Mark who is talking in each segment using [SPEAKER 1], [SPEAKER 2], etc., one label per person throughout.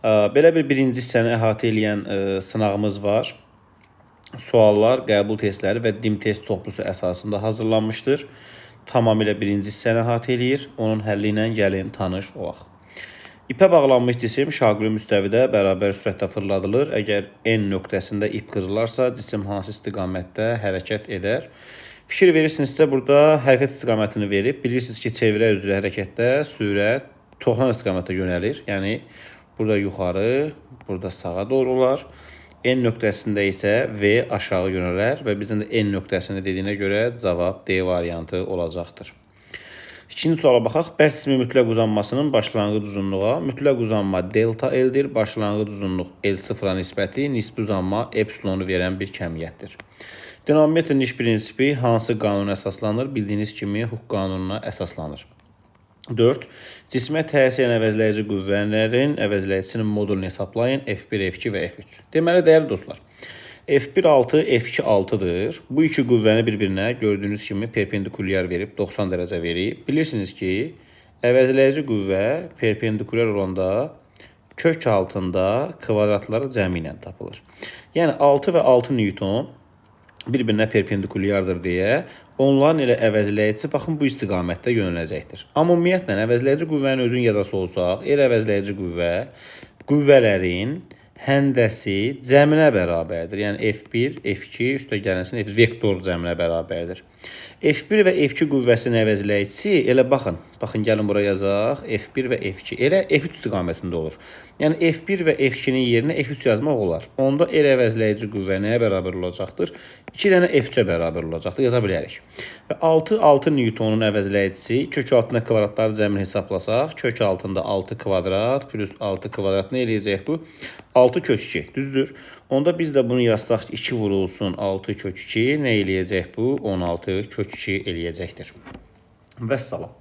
[SPEAKER 1] Belə bir birinci hissəni əhatə eləyən sınağımız var. Suallar qəbul testləri və DİM test toplusu əsasında hazırlanmışdır. Tamamilə birinci hissəni əhatə eləyir. Onun həlli ilə gəlin tanış olaq. İpə bağlanmış cisim şaquli müstəvidə bərabər sürətdə fırladılır. Əgər N nöqtəsində ip qırılarsa, cisim hansı istiqamətdə hərəkət edər? Fikir verirsinizsə, burada hərəkət istiqamətini verib. Bilirsiniz ki, çevrə üzrə hərəkətdə sürət toxunan istiqamətə yönəlir. Yəni, burada yuxarı, burada sağa doğru olar. N nöqtəsində isə V aşağı yönələr və bizdən də N nöqtəsini dediyinə görə cavab D variantı olacaqdır. İkinci suala baxaq. Bərk cismin mütləq uzanmasının başlanğıc uzunluğa. Mütləq uzanma delta L-dir. Başlanğıc uzunluq L0-a nisbəti, nisbi uzanma epsilonu verən bir kəmiyyətdir. Dinamometrin iş prinsipi hansı qanuna əsaslanır? Bildiyiniz kimi Hooke qanununa əsaslanır. 4. Cismə təsir edən əvəzləyici qüvvələrin əvəzləyicisinin modulunu hesablayın. F1, F2 və F3. Deməli, dəyərli dostlar, F1 6, F2 6-dır. Bu iki qüvvəni bir-birinə gördüyünüz kimi perpendikulyar verib, 90 dərəcə verib. Bilirsiniz ki, əvəzləyici qüvvə perpendikulyar olanda kök altında kvadratları cəmi ilə tapılır. Yəni 6 və 6 Newton bir-birinə perpendikulyardır deyə onların elə əvəzləyicisi baxın bu istiqamətdə yönələcəkdir. Amma ümumiyyətlə əvəzləyici qüvvənin özünü yazası olsaq, elə əvəzləyici qüvvə qüvvələrin həndəsi cəminə bərabərdir. Yəni F1, F2 üstə gəlinsin F vektor cəminə bərabərdir. F1 və F2 qüvvəsinin əvəzləyicisi elə baxın, baxın gəlin bura yazaq. F1 və F2 elə F3 istiqamətində olur. Yəni F1 və F2-nin yerinə F3 yazmaq olar. Onda elə əvəzləyici qüvvə nəyə bərabər olacaqdır? 2 dənə F3-ə bərabər olacaqdır. Yaza bilərik. Və 6 6 Newtonun əvəzləyicisi kök altında kvadratları cəmini hesablasaq, kök altında 6 kvadrat plus 6 kvadrat nə eləyəcək bu? 6 kök 2, düzdür? Onda biz də bunu yazsaq ki, 2 vurulsun 6 kök 2, nə eləyəcək bu? 16 kök 2 eləyəcəkdir. Vəssalam.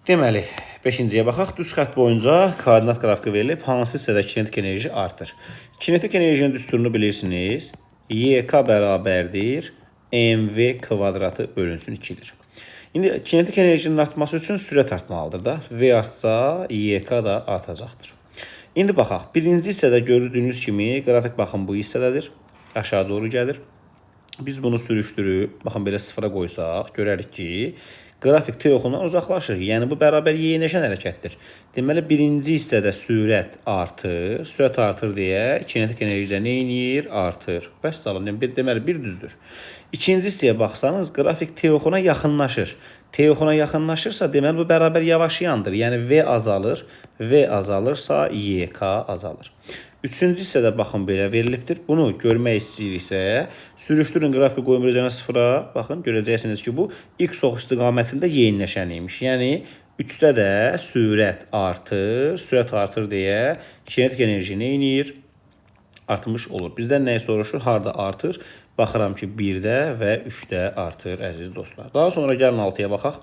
[SPEAKER 1] Deməli, 5-ciyə baxaq. Düz xətt boyunca koordinat qrafiki verilib. Hansı hissədə kinetik enerji artır? Kinetik enerjinin düsturunu bilirsiniz. YK bərabərdir MV kvadratı bölünsün 2-dir. İndi kinetik enerjinin artması üçün sürət artmalıdır da. V artsa, YK da artacaqdır. İndi baxaq. Birinci hissədə gördüyünüz kimi qrafik baxın bu hissədədir. Aşağı doğru gəlir. Biz bunu sürüşdürüb, baxın belə sıfıra qoysaq, görərik ki, qrafik T oxundan uzaqlaşır. Yəni bu bərabər yeyinləşən hərəkətdir. Deməli, birinci hissədə sürət artır. Sürət artır deyə kinetik enerji də nə eləyir? Artır. Vəssalam. Deməli, bir düzdür. İkinci hissəyə baxsanız, qrafik T oxuna yaxınlaşır. T oxuna yaxınlaşırsa, deməli bu bərabər yavaşlayandır. Yəni V azalır. V azalırsa, YK azalır. Üçüncü hissədə baxın belə verilibdir. Bunu görmək istəyiriksə, sürüşdürün qrafiki qoyun bir üzərinə sıfıra. Baxın, görəcəksiniz ki, bu X ox istiqamətində yeyinləşən imiş. Yəni 3-də də sürət artır. Sürət artır deyə kinetik enerji nə eləyir? Artmış olur. Bizdən nəyi soruşur? Harda artır? Baxıram ki, 1-də və 3-də artır, əziz dostlar. Daha sonra gəlin 6-ya baxaq.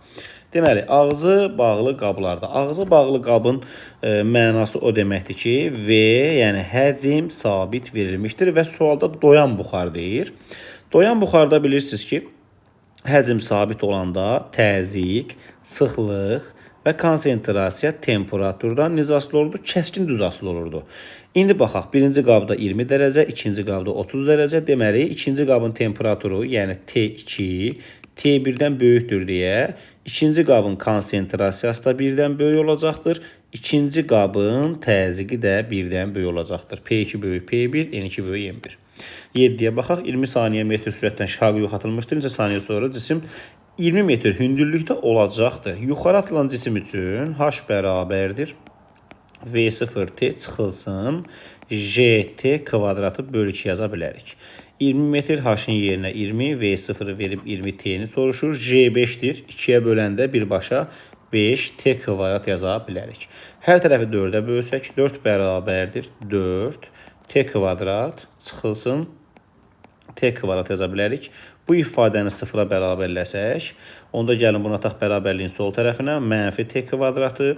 [SPEAKER 1] Deməli, ağzı bağlı qablarda. Ağzı bağlı qabın mənası o deməkdir ki, V, yəni həcm sabit verilmişdir və sualda doyan buxar deyir. Doyan buxarda bilirsiniz ki, həcm sabit olanda təzyiq, sıxlıq və konsentrasiya temperaturdan necə asılı olurdu? Kəskin düz asılı olurdu. İndi baxaq, birinci qabda 20 dərəcə, ikinci qabda 30 dərəcə. Deməli, ikinci qabın temperaturu, yəni T2, T1-dən böyükdür deyə ikinci qabın konsentrasiyası da 1-dən böyük olacaqdır. İkinci qabın təzyiqi də 1-dən böyük olacaqdır. P2 böyük P1, N2 böyük N1. 7-yə baxaq. 20 saniyə metr sürətdən şaquli yox atılmışdır. Neçə saniyə sonra cisim 20 metr hündürlükdə olacaqdır. Yuxarı atılan cisim üçün H bərabərdir V0T çıxılsın JT kvadratı bölü 2 yaza bilərik. 20 metr H-ın yerinə 20, V0-ı verib 20T-ni soruşur. J5-dir. 2-yə böləndə birbaşa 5T kvadrat yaza bilərik. Hər tərəfi 4-ə bölsək, 4 bərabərdir 4 T kvadrat çıxılsın T kvadrat yaza bilərik. Bu ifadəni sıfıra bərabərləsək, onda gəlin bunu ataq bərabərliyin sol tərəfinə. Mənfi T kvadratı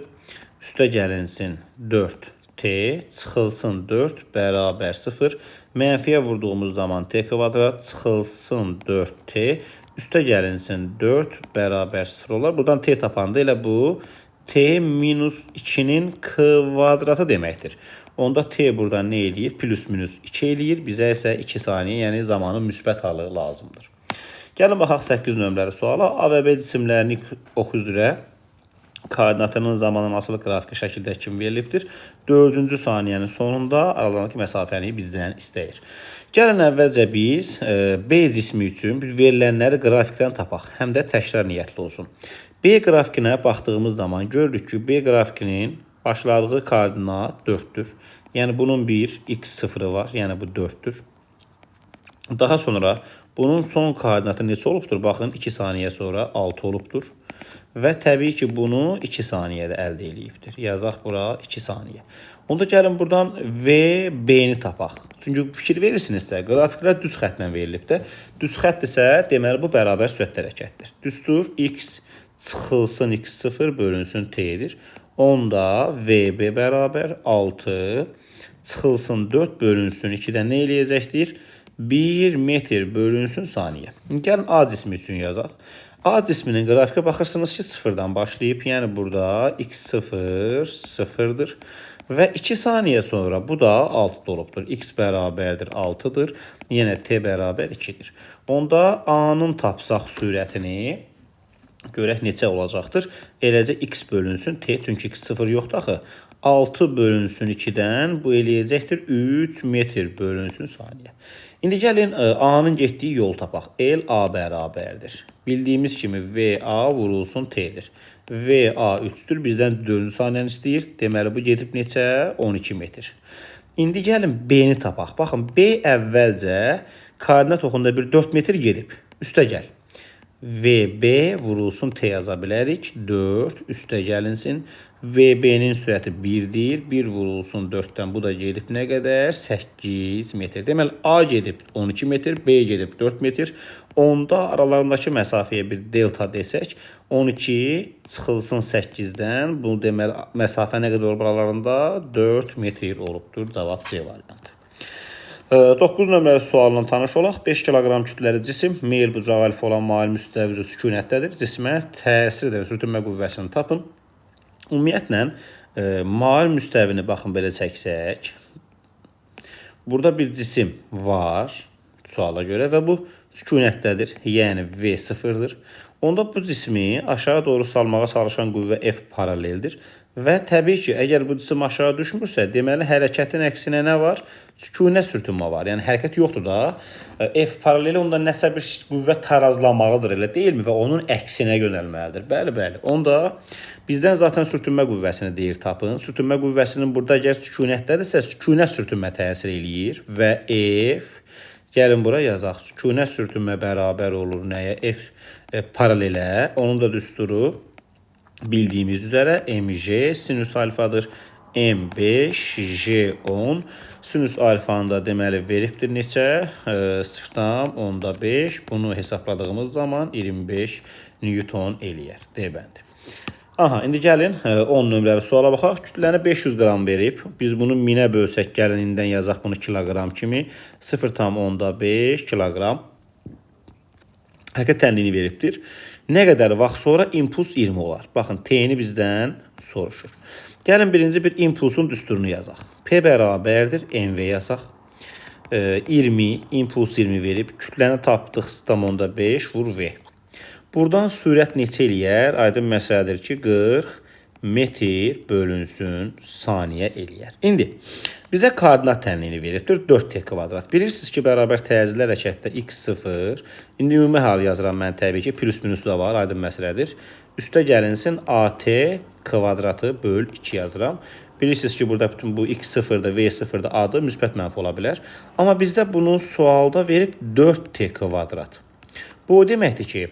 [SPEAKER 1] üstə gəlinsin 4T çıxılsın 4 bərabər 0. Mənfiyə vurduğumuz zaman T kvadrat çıxılsın 4T üstə gəlinsin 4 bərabər 0 olar. Buradan T tapanda elə bu T minus 2-nin kvadratı deməkdir. Onda T burada nə eləyir? Plus minus 2 eləyir. Bizə isə 2 saniyə, yəni zamanın müsbət halı lazımdır. Gəlin baxaq 8 nömrəli suala. A və B cisimlərinin ox üzrə koordinatının zamanın asılı qrafiki şəkildə kimi verilibdir. 4-cü saniyənin sonunda aralarındakı məsafəni bizdən istəyir. Gəlin əvvəlcə biz B cismi üçün verilənləri qrafikdən tapaq, həm də təkrar niyyətli olsun. B qrafikinə baxdığımız zaman görürük ki, B qrafikinin başladığı koordinat 4-dür. Yəni bunun bir x sıfırı var, yəni bu 4-dür. Daha sonra bunun son koordinatı neçə olubdur? Baxın, 2 saniyə sonra 6 olubdur. Və təbii ki, bunu 2 saniyədə əldə eləyibdir. Yazaq bura 2 saniyə. Onda gəlin buradan V, B-ni tapaq. Çünki fikir verirsinizsə, qrafiklər düz xəttlə verilib də. Düz xəttdirsə, deməli bu bərabər sürətli hərəkətdir. Düstur x çıxılsın x0 bölünsün t-dir. Onda VB bərabər 6 çıxılsın 4 bölünsün 2-dən nə eləyəcəkdir? 1 metr bölünsün saniyə. Gəlin A cismi üçün yazaq. A cisminin qrafikə baxırsınız ki, sıfırdan başlayıb. Yəni burada x0 sıfırdır. Və 2 saniyə sonra bu da 6 olubdur. X bərabərdir 6-dır. Yenə T bərabər 2-dir. Onda A-nın tapsaq sürətini görək neçə olacaqdır. Eləcə x bölünsün t, çünki x0 yoxdur axı. 6 bölünsün 2-dən bu eləyəcəkdir 3 metr bölünsün saniyə. İndi gəlin A-nın getdiyi yol tapaq. L A bərabərdir. Bildiyimiz kimi VA vurulsun T-dir. VA 3-dür. Bizdən 4-cü saniyəni istəyir. Deməli bu gedib neçə? 12 metr. İndi gəlin B-ni tapaq. Baxın B əvvəlcə koordinat oxunda bir 4 metr gedib. Üstə gəl. VB vurulsun T yaza bilərik. 4 üstə gəlinsin. VB-nin sürəti 1-dir. 1 vurulsun 4-dən bu da gedib nə qədər? 8 metr. Deməli A gedib 12 metr, B gedib 4 metr. Onda aralarındakı məsafəyə bir delta desək, 12 çıxılsın 8-dən. Bu deməli məsafə nə qədər olub aralarında? 4 metr olubdur. Cavab C variantı. 9 nömrəli sualla tanış olaq. 5 kiloqram kütləli cisim meyl bucağı alfa olan mail müstəvi üzrə sükunətdədir. Cismə təsir edən sürtünmə qüvvəsini tapın. Ümumiyyətlə, mail müstəvini baxın belə çəksək, burada bir cisim var suala görə və bu sükunətdədir. Yəni V sıfırdır. Onda bu cismi aşağı doğru salmağa çalışan qüvvə F paraleldir. Və təbii ki, əgər bu cisim aşağı düşmürsə, deməli hərəkətin əksinə nə var? Sükunət sürtünmə var. Yəni hərəkət yoxdur da. F paraleli onda nəsə bir qüvvə tarazlamalıdır, elə deyilmi? Və onun əksinə yönəlməlidir. Bəli, bəli. Onda bizdən zaten sürtünmə qüvvəsini deyir tapın. Sürtünmə qüvvəsinin burada əgər sükunətdədirsə, sükunət sürtünmə təsir eləyir və F, gəlin bura yazaq. Sükunət sürtünmə bərabər olur nəyə? F paralelə. Onun da düsturu bildiyimiz üzərə mg sinüs alfadır. M5 J10 sinüs alfanı da deməli veribdir neçə? 0,5. Bunu hesabladığımız zaman 25 Newton eləyər. D bəndi. Aha, indi gəlin 10 nömrəli suala baxaq. Kütləni 500 qram verib. Biz bunu 1000-ə bölsək, gəlin indidən yazaq bunu kiloqram kimi. 0,5 kiloqram hərəkət tənliyini veribdir. Nə qədər vaxt sonra impuls 20 olar? Baxın, T-ni bizdən soruşur. Gəlin birinci bir impulsun düsturunu yazaq. P bərabərdir MV yazaq. 20, impuls 20 verib. Kütləni tapdıq 0,5 vur V. Buradan sürət neçə eləyər? Aydın məsələdir ki, 40 metr bölünsün saniyə eləyər. İndi bizə koordinat tənliyini veribdir. 4t kvadrat. Bilirsiniz ki, bərabər təcili hərəkətdə x0. İndi ümumi hal yazıram mən təbii ki, plus minusu da var, aydın məsələdir. Üstə gəlinsin AT kvadratı böl 2 yazıram. Bilirsiniz ki, burada bütün bu x0-da, v0-da A-da müsbət mənfi ola bilər. Amma bizdə bunu sualda verib 4t kvadrat. Bu o deməkdir ki,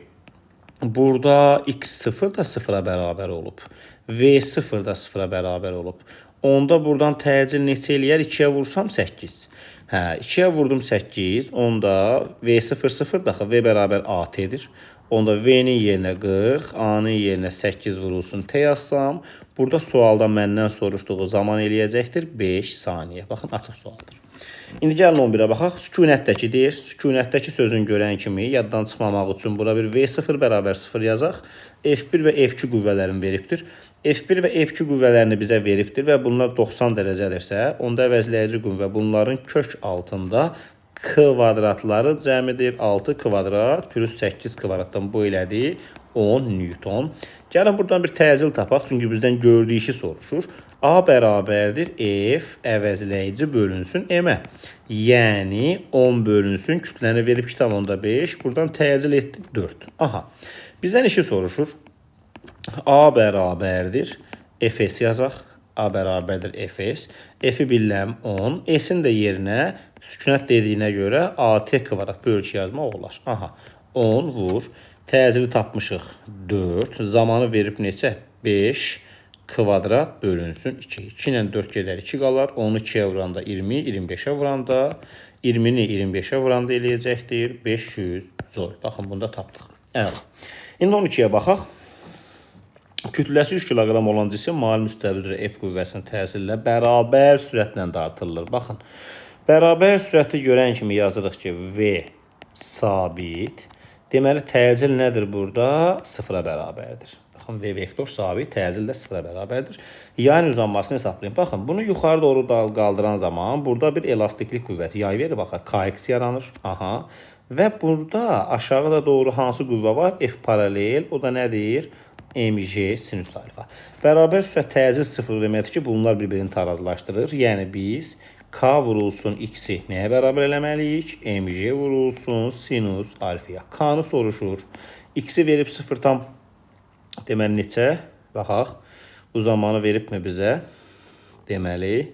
[SPEAKER 1] burada x0 da 0-a bərabər olub. V0 da 0-a bərabər olub. Onda buradan təcil neçə eləyər? 2-yə vursam 8. Hə, 2-yə vurdum 8. Onda V0 0 daxı V bərabər AT-dir. Onda V-nin yerinə 40, A-nın yerinə 8 vurulsun T yazsam, burada sualda məndən soruşduğu zaman eləyəcəkdir 5 saniyə. Baxın, açıq sualdır. İndi gəlin 11-ə baxaq. Sükunətdəki deyir. Sükunətdəki sözün görən kimi yaddan çıxmamaq üçün bura bir V0 bərabər 0 yazaq. F1 və F2 qüvvələrini veribdir. F1 və F2 qüvvələrini bizə veribdir və bunlar 90 dərəcədirsə, onda əvəzləyici qüvvə bunların kök altında kvadratları cəmidir. 6 kvadrat plus 8 kvadratdan bu elədi 10 Newton. Gəlin buradan bir təcil tapaq, çünki bizdən gördüyü işi soruşur. A bərabərdir F əvəzləyici bölünsün M-ə. Yəni 10 bölünsün, kütləni verib 2,5, buradan təcil etdi 4. Aha, bizdən işi soruşur. A bərabərdir Fs yazaq. A bərabərdir Fs. F-i bilirəm 10. S-in də yerinə sükunət dediyinə görə AT kvadrat bölü 2 yazmaq olar. Aha, 10 vur. Təcili tapmışıq 4. Zamanı verib neçə? 5 kvadrat bölünsün 2. 2 ilə 4 gedər 2 qalar. 10-u 2-yə vuranda 20, 25-ə vuranda 20-ni 25-ə vuranda eləyəcəkdir 500 joule. Baxın, bunu da tapdıq. Əla. İndi 12-yə baxaq. Kütləsi 3 kiloqram olan cisim mail müstəvi üzrə F qüvvəsinin təsiri ilə bərabər sürətlə dartılır. Baxın, bərabər sürəti görən kimi yazırıq ki, V sabit. Deməli, təcil nədir burada? Sıfıra bərabərdir. Baxın, V vektor sabit, təcil də sıfıra bərabərdir. Yayın uzanmasını hesablayın. Baxın, bunu yuxarı doğru qaldıran zaman burada bir elastiklik qüvvəti yay verir. Baxın, Kx yaranır. Aha. Və burada aşağıda doğru hansı qüvvə var? F paralel. O da nədir? mg sinüs alfa. Bərabər sürət təcil sıfır deməkdir ki, bunlar bir-birini tarazlaşdırır. Yəni biz K vurulsun X-i nəyə bərabər eləməliyik? mg vurulsun sinus alfaya. K-nı soruşur. X-i verib 0 tam deməli neçə? Baxaq. Bu zamanı veribmi bizə? Deməli,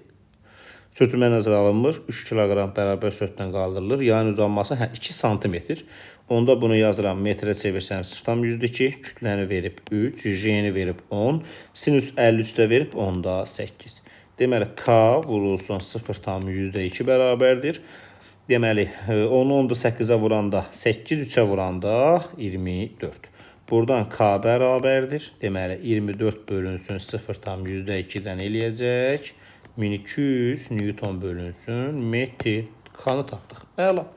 [SPEAKER 1] sürtünmə nəzərə alınmır. 3 kiloqram bərabər sürətlə qaldırılır. Yayın uzanması 2 sm. Onda bunu yazıram. Metrə çevirsəm 0,2, kütləni verib 3, J-ni verib 10, sinüs 53 də verib 10-da 8. Deməli, K vurulsun 0,2 bərabərdir. Deməli, 10-u 10-da 8-ə vuranda 8, 3-ə vuranda 24. Buradan K bərabərdir. Deməli, 24 bölünsün 0,2-dən eləyəcək. 1200 Newton bölünsün metr. K-nı tapdıq. Əla.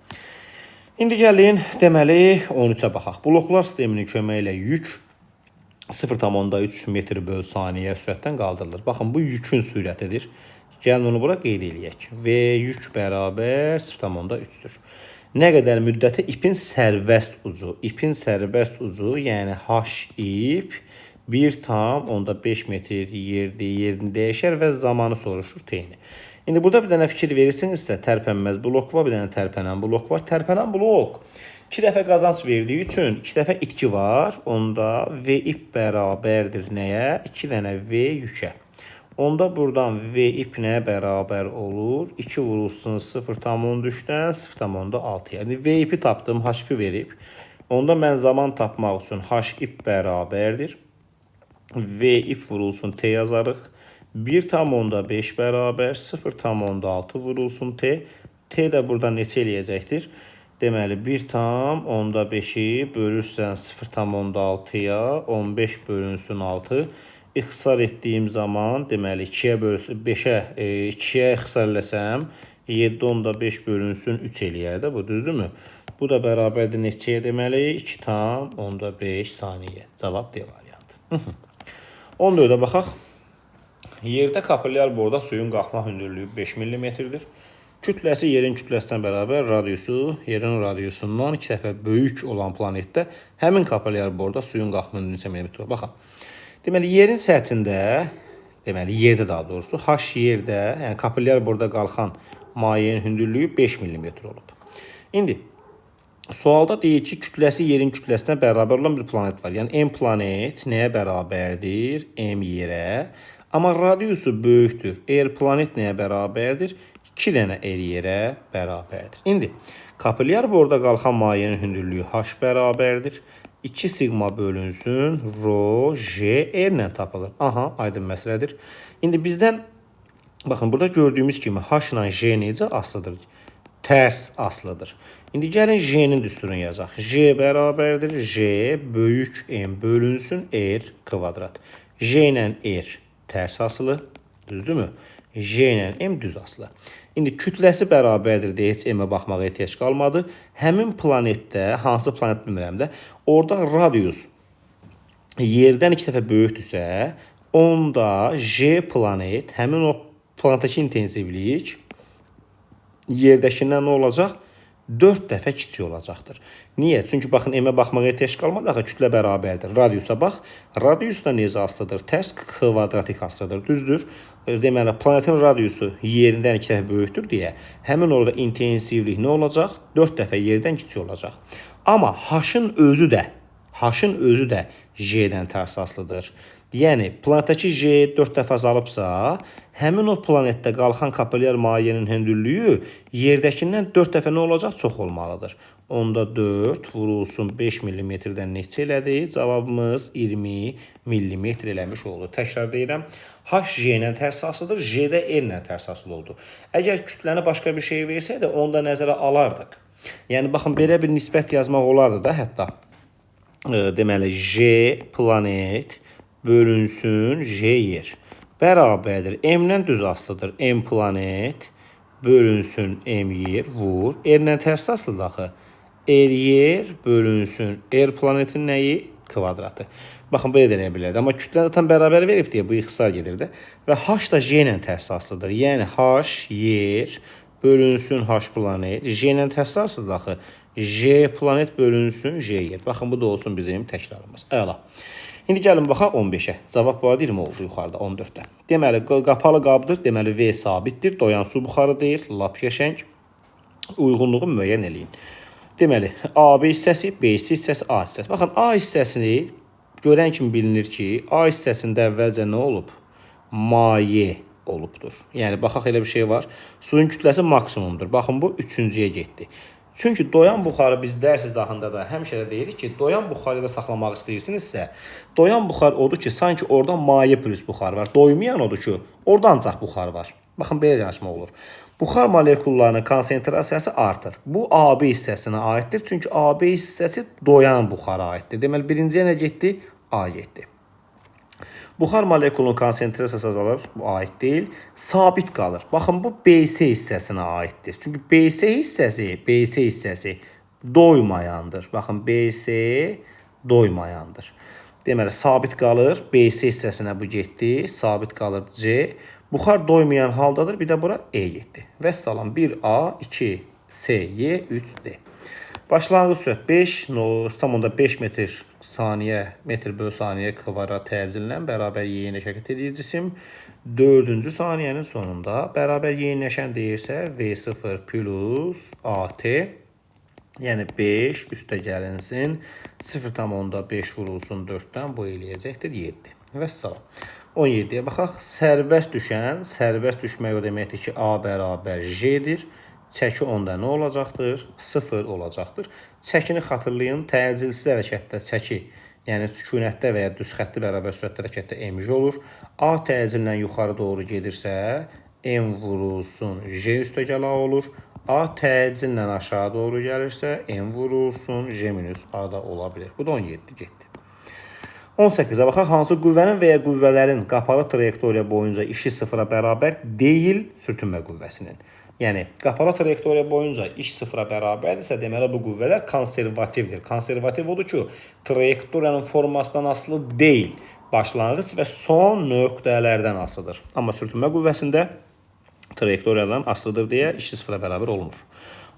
[SPEAKER 1] İndi gəlin, deməli, 13-ə baxaq. Bloklar sisteminin köməyi ilə yük 0,3 metr böl saniyə sürətdən qaldırılır. Baxın, bu yükün sürətidir. Gəlin onu bura qeyd eləyək. V yük bərabər 0,3-dür. Nə qədər müddətə ipin sərbəst ucu, ipin sərbəst ucu, yəni H ip 1,5 metr yerdə yerini dəyişər və zamanı soruşur T-ni. İndi burada bir dənə fikir verirsinizsə, tərpənməz blok var, bir dənə tərpənən blok var. Tərpənən blok 2 dəfə qazanc verdiyi üçün 2 dəfə itki var. Onda V ip bərabərdir nəyə? 2 dənə V yükə. Onda buradan V ip nəyə bərabər olur? 2 vurulsun 0,3-dən 0,6-ya. Yəni V ipi tapdım, H ipi verib. Onda mən zaman tapmaq üçün H ip bərabərdir. V ip vurulsun T yazarıq. 1,5 bərabər 0,6 vurulsun T. T də burada neçə eləyəcəkdir? Deməli 1,5-i bölürsən 0,6-ya 15 bölünsün 6. İxtisar etdiyim zaman deməli 2-yə bölünsün 5-ə 2-yə ixtisar eləsəm 7,5 bölünsün 3 eləyər də bu, düzdürmü? Bu da bərabərdir neçəyə deməli? 2,5 saniyə. Cavab D variantı. 14-ə baxaq. Yerdə kapillyar boruda suyun qalxma hündürlüyü 5 millimetrdir. Kütləsi yerin kütləsindən bərabər radiusu yerin radiusundan 2 dəfə böyük olan planetdə həmin kapillyar boruda suyun qalxma hündürlüyü neçə millimetr olur? Baxın. Deməli yerin səthində, deməli yerdə daha doğrusu H yerdə, yəni kapillyar boruda qalxan mayenin hündürlüyü 5 millimetr olub. İndi sualda deyir ki, kütləsi yerin kütləsinə bərabər olan bir planet var. Yəni M planet nəyə bərabərdir? M yerə. Amma radiusu böyükdür. R planet nəyə bərabərdir? 2 dənə R yerə bərabərdir. İndi kapillyar boruda qalxan mayenin hündürlüyü H bərabərdir. 2 siqma bölünsün rho J R ilə tapılır. Aha, aydın məsələdir. İndi bizdən baxın burada gördüyümüz kimi H ilə J necə asılıdır? Tərs asılıdır. İndi gəlin J-nin düsturunu yazaq. J bərabərdir J böyük M bölünsün R kvadrat. J ilə R tərs asılı, düzdürmü? J ilə M düz asılı. İndi kütləsi bərabərdir deyə heç M-ə baxmağa ehtiyac qalmadı. Həmin planetdə, hansı planet bilmirəm də, orada radius yerdən 2 dəfə böyükdürsə, Onda J planet, həmin o planetdəki intensivlik yerdəkindən nə olacaq? 4 dəfə kiçik olacaqdır. Niyə? Çünki baxın, M-ə baxmağa ehtiyac qalmadı, axı kütlə bərabərdir. Radiusa bax. Radius da necə asılıdır? Tərs kvadratik asılıdır. Düzdür? Deməli, planetin radiusu yerindən 2 dəfə böyükdür deyə həmin orada intensivlik nə olacaq? 4 dəfə yerdən kiçik olacaq. Amma H-ın özü də J-dən tərs asılıdır. Yəni, planetdəki J 4 dəfə azalıbsa, həmin o planetdə qalxan kapilyar mayenin hündürlüyü yerdəkindən 4 dəfə nə olacaq? Çox olmalıdır. Onda 4 vurulsun 5 millimetrdən neçə elədi? Cavabımız 20 millimetr eləmiş oldu. Təkrar deyirəm, H J ilə tərs asılıdır, J də R ilə tərs asılı oldu. Əgər kütləni başqa bir şey versəydi, onu da nəzərə alardıq. Yəni, baxın, belə bir nisbət yazmaq olardı da hətta. Deməli, J planet bölünsün J yer bərabərdir. M-lə düz asılıdır. M planet bölünsün M yer vur. R-lə tərs asılıdır axı. R yer bölünsün R planetin nəyi? Kvadratı. Baxın, belə də eləyə bilərdi. Amma kütləni tam bərabər verib deyə bu ixtisar gedirdi. Və H da J ilə tərs asılıdır. Yəni H yer bölünsün H planet. J ilə tərs asılıdır axı. J planet bölünsün J yer. Baxın, bu da olsun bizim təkrarımız. Əla. İndi gəlin baxaq 15-ə. Cavab bu arada 20 oldu yuxarıda 14-də. Deməli, qapalı qabdır. Deməli, V sabitdir. Doyan su buxarı deyil. Lap qəşəng. Uyğunluğu müəyyən eləyin. Deməli, AB hissəsi, BC hissəsi, A hissəsi. Baxın, A hissəsini görən kimi bilinir ki, A hissəsində əvvəlcə nə olub? Maye olubdur. Yəni, baxaq, elə bir şey var. Suyun kütləsi maksimumdur. Baxın, bu üçüncüyə getdi. Çünki doyan buxarı biz dərs izahında da həmişə də deyirik ki, doyan buxarı da saxlamaq istəyirsinizsə, doyan buxar odur ki, sanki orada maye plus buxar var. Doymayan odur ki, orada ancaq buxar var. Baxın, belə danışmaq olur. Buxar molekullarının konsentrasiyası artır. Bu AB hissəsinə aiddir. Çünki AB hissəsi doyan buxara aiddir. Deməli, birinciyə nə getdi? A getdi. Buxar molekulunun konsentrasiyası azalır. Bu aid deyil. Sabit qalır. Baxın, bu BC hissəsinə aiddir. Çünki BC hissəsi doymayandır. Baxın, BC doymayandır. Deməli, sabit qalır. BC hissəsinə bu getdi. Sabit qalır C. Buxar doymayan haldadır. Bir də bura E getdi. Vəssalam 1A, 2 C, Y, 3D. Başlanğıc sürət 5,5 metr saniyə, metr bölü saniyə kvadrat təcillə bərabər yeyinləş hərəkət edir cisim. 4-cü saniyənin sonunda bərabər yeyinləşən deyirsə V0 plus AT, yəni 5 üstə gəlinsin 0,5 vurulsun 4-dən, bu eləyəcəkdir 7. Vəssalam. 17-yə baxaq. Sərbəst düşən, sərbəst düşmək o deməkdir ki, A bərabər J-dir. Çəki onda nə olacaqdır? 0 olacaqdır. Çəkini xatırlayın, təcilsiz hərəkətdə çəki, yəni sükunətdə və ya düz xətti bərabər sürətdə hərəkətdə mg olur. A təcillə yuxarı doğru gedirsə, M vurulsun J üstəgəl A olur. A təcillə aşağı doğru gəlirsə, M vurulsun J minus A da ola bilir. Bu da 17 getdi. 18-ə baxaq. Hansı qüvvənin və ya qüvvələrin qapalı trayektoriya boyunca işi sıfıra bərabər deyil sürtünmə qüvvəsinin. Yəni, qapalı trayektoriya boyunca iş sıfıra bərabərdirsə, deməli bu qüvvələr konservativdir. Konservativ odur ki, trayektoriyanın formasından asılı deyil, başlanğıc və son nöqtələrdən asılıdır. Amma sürtünmə qüvvəsində trayektoriyadan asılıdır deyə işi sıfıra bərabər olmur.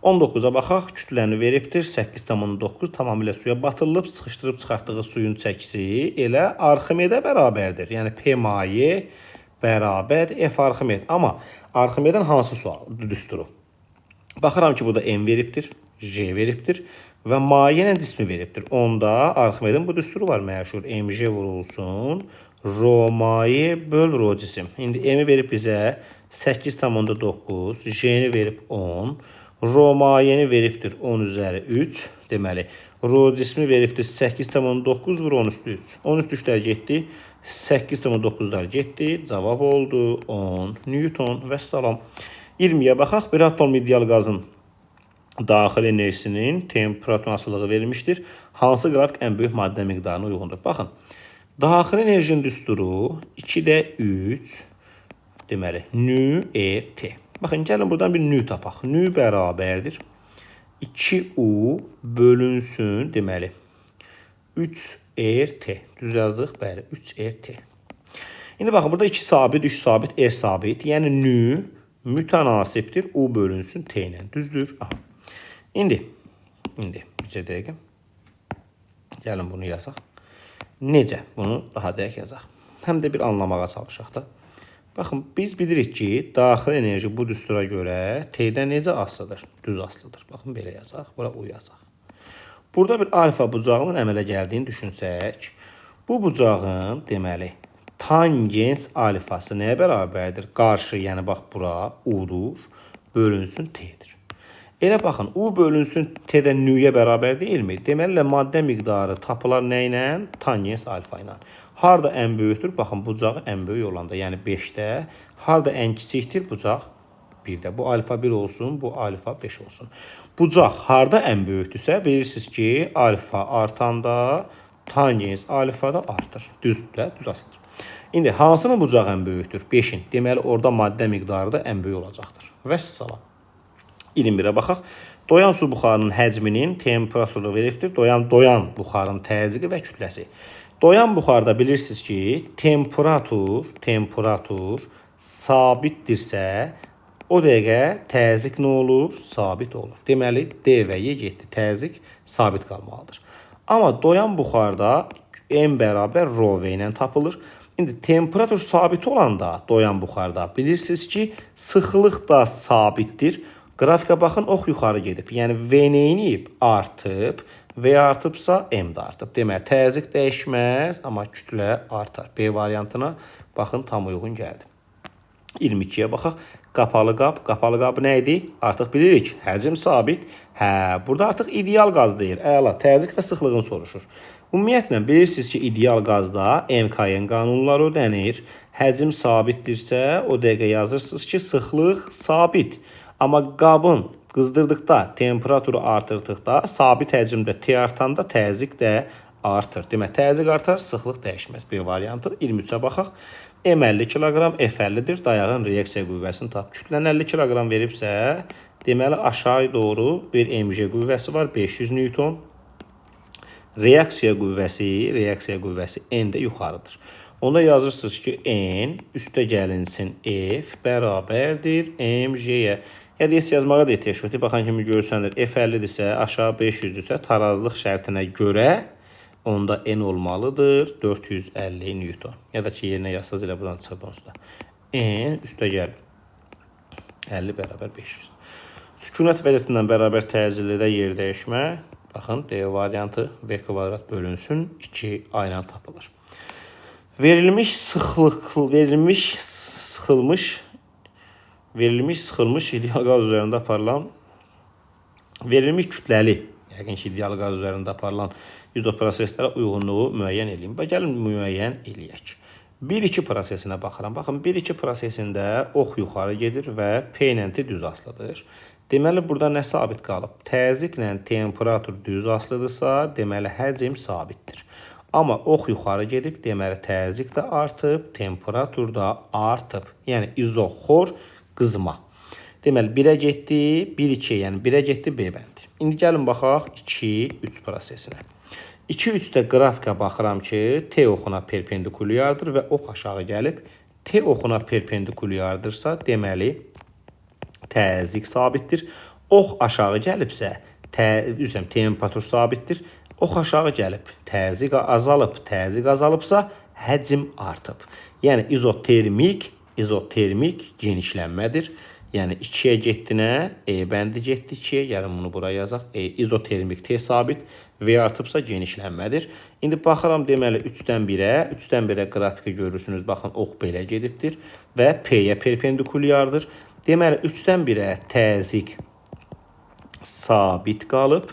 [SPEAKER 1] 19-a baxaq. Kütləni veribdir. 8,9 tamamilə suya batırılıb, sıxışdırıb çıxartdığı suyun çəkisi elə Arximedə bərabərdir. Yəni, P maye bərabər F Arximed. Amma Arximedin hansı sual düsturu? Baxıram ki, burada M veribdir, J veribdir və maye ilə cismi veribdir. Onda Arximedin bu düsturu var məşhur. MJ vurulsun, rho maye böl rho cisim. İndi M-i verib bizə 8,9, J-ni verib 10, rho mayeni veribdir 10 üzəri 3. Deməli, rho cismi veribdir 8,9 vur 10 üstü 3. 10 üstü 3-lər getdi, 8,9-lar getdi. Cavab oldu 10 Newton. Vəssalam. 20-yə baxaq. Bir atom ideal qazın daxili enerjisinin temperatur asılılığı verilmişdir. Hansı qrafik ən böyük maddə miqdarına uyğundur? Baxın, daxili enerjinin düsturu 2-də 3, deməli, nü R T. Baxın, gəlin buradan bir nü tapaq. Nü bərabərdir 2U bölünsün, deməli, 3 RT. Düz yazdıq, bəli, 3 RT. İndi baxın, burada 2 sabit, 3 sabit, R sabit. Yəni nü mütənasibdir U bölünsün T ilə. Düzdür? Aha. İndi bircə dəqiqə. Gəlin bunu yazaq. Necə? Bunu daha dəqiq yazaq. Həm də bir anlamağa çalışaq da. Baxın, biz bilirik ki, daxili enerji bu düstura görə T-dən necə asılıdır? Düz asılıdır. Baxın, belə yazaq. Bura U yazaq. Burada bir alfa bucağının əmələ gəldiyini düşünsək, bu bucağın, deməli, tangens alfası nəyə bərabərdir? Qarşı, yəni bax bura U-dur, bölünsün T-dir. Elə baxın, U bölünsün T-də nüyə bərabər deyilmi? Deməli, maddə miqdarı tapılar nə ilə? Tangens alfa ilə. Harda ən böyükdür? Baxın, bucağı ən böyük olanda, yəni 5-də. Harda ən kiçikdir? Bucaq 1-də. Bu alfa 1 olsun, bu alfa 5 olsun. Bucaq harda ən böyükdürsə, bilirsiniz ki, alfa artanda tangens alfa da artır. Düzdür, düz asılır. İndi hansının bucağı ən böyükdür? 5-in. Deməli, orada maddə miqdarı da ən böyük olacaqdır. Vəssalam. 21-ə baxaq. Doyan su buxarının həcminin temperaturu veribdir. Doyan buxarın təzyiqi və kütləsi. Doyan buxarda bilirsiniz ki, temperatur sabitdirsə, o dəqiqə təzyiq nə olur? Sabit olur. Deməli, D və Y getdi. Təzyiq sabit qalmalıdır. Amma doyan buxarda M bərabər rho V ilə tapılır. İndi temperatur sabit olanda doyan buxarda bilirsiniz ki, sıxlıq da sabitdir. Qrafikə baxın, ox yuxarı gedib. Yəni V neyiniyib? Artıb. V artıbsa M də artıb. Deməli, təzyiq dəyişməz, amma kütlə artar. B variantına baxın, tam uyğun gəldi. 22-yə baxaq. Qapalı qab. Qapalı qab nə idi? Artıq bilirik. Həcm sabit. Hə, burada artıq ideal qaz deyil. Əla, təzyiq və sıxlığını soruşur. Ümumiyyətlə, bilirsiniz ki, ideal qazda MKN qanunları ödənir. Həcm sabitdirsə, o dəqiqə yazırsınız ki, sıxlıq sabit. Amma qabın qızdırdıqda, temperaturu artırdıqda, sabit həcmdə T artanda təzyiq də artır. Demək, təzyiq artar, sıxlıq dəyişməz. B variantı. 23-ə baxaq. M 50 kiloqram, F 50-dir. Dayağın reaksiya qüvvəsini tap. Kütləni 50 kiloqram veribsə, deməli, aşağı doğru bir mg qüvvəsi var, 500 Newton. Reaksiya qüvvəsi N də yuxarıdır. Onda yazırsınız ki, N üstə gəlinsin F bərabərdir mg-yə. Ya da yazmağa da ehtiyac yoxdur. Baxan kimi görsənir. F 50-dirsə, aşağı 500-dürsə, tarazlıq şərtinə görə onda N olmalıdır 450 Newton. Ya da ki, yerinə yazsaz elə buradan çıxır onsuz da. N üstə gəl 50 bərabər 500. Sükunət vəziyyətindən bərabər təcillidə yer dəyişmə. Baxın, D variantı V kvadrat bölünsün 2 A ilə tapılır. Verilmiş sıxılmış ideal qaz üzərində aparılan verilmiş kütləli, yəqin ki, ideal qaz üzərində aparılan izoproseslərə uyğunluğu müəyyən edeyim. Bax, gəlin müəyyən eləyək. 1-2 prosesinə baxıram. Baxın, 1-2 prosesində ox yuxarı gedir və P ilə T düz asılıdır. Deməli, burada nə sabit qalıb? Təzyiqlə temperatur düz asılıdırsa, deməli, həcm sabitdir. Amma ox yuxarı gedib, deməli, təzyiq də artıb, temperatur da artıb. Yəni, izoxor qızma. Deməli, 1-ə getdi, 1-2, yəni 1-ə getdi B bəndi. İndi gəlin baxaq 2-3 prosesinə. 2-3-də qrafikə baxıram ki, T oxuna perpendikulyardır və ox aşağı gəlib. T oxuna perpendikulyardırsa, deməli, təzyiq sabitdir. Ox aşağı gəlibsə, temperatur sabitdir. Ox aşağı gəlib, təzyiq azalıb, təzyiq azalıbsa, həcm artıb. Yəni, izotermik genişlənmədir. Yəni, 2-yə getdi nə? E bəndi getdi 2-yə. Gəlin bunu buraya yazaq. E, izotermik T sabit, V artıbsa genişlənmədir. İndi baxıram, deməli, 3-dən 1-ə. 3-dən 1-ə qrafiki görürsünüz. Baxın, ox belə gedibdir və P-yə perpendikulyardır. Deməli, 3-dən 1-ə təzyiq sabit qalıb.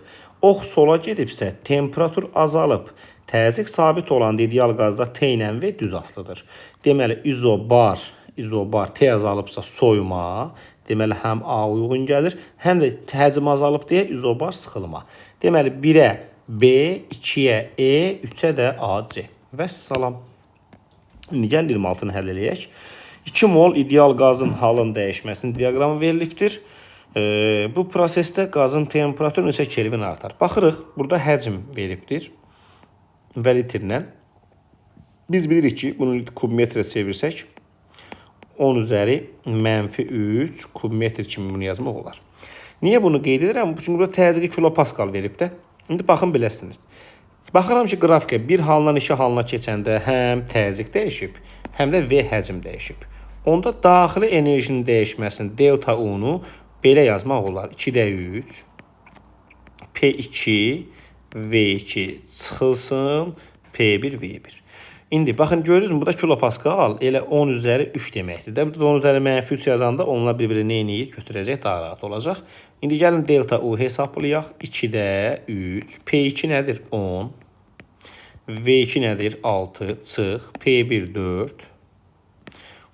[SPEAKER 1] Ox sola gedibsə, temperatur azalıb. Təzyiq sabit olan ideal qazda T ilə V düz asılıdır. Deməli, izobar T azalıbsa soyuma, deməli, həm A uyğun gəlir, həm də həcm azalıb deyə izobar sıxılma. Deməli, 1-ə B, 2-yə E, 3-ə də A, C. Vəssalam. İndi gəl 26-nı həll eləyək. 2 mol ideal qazın halın dəyişməsinin diaqramı verilibdir. Bu prosesdə qazın temperaturu neçə Kelvin artar? Baxırıq, burada həcm veribdir və litrlə. Biz bilirik ki, bunu kubmetrə çevirsək, 10 üzəri mənfi 3 kubmetr kimi bunu yazmaq olar. Niyə bunu qeyd edirəm? Çünki burada təzyiqi kilopaskal verib də. İndi baxın biləsiniz. Baxıram ki, qrafikə bir halından iki halına keçəndə həm təzyiq dəyişib, həm də V həcm dəyişib. Onda daxili enerjinin dəyişməsini delta U-nu belə yazmaq olar. 2-də 3 P2 V2 çıxılsın P1 V1. İndi baxın görürsünüz burada kilopaskal elə 10 üzəri 3 deməkdir də. Burada 10 üzəri mənfi 3 yazanda onlar bir-birini nə eləyir? Götürəcək, daha rahat olacaq. İndi gəlin delta U hesablayaq. 2-də 3 P2 nədir? 10. V2 nədir? 6 çıx. P1 4.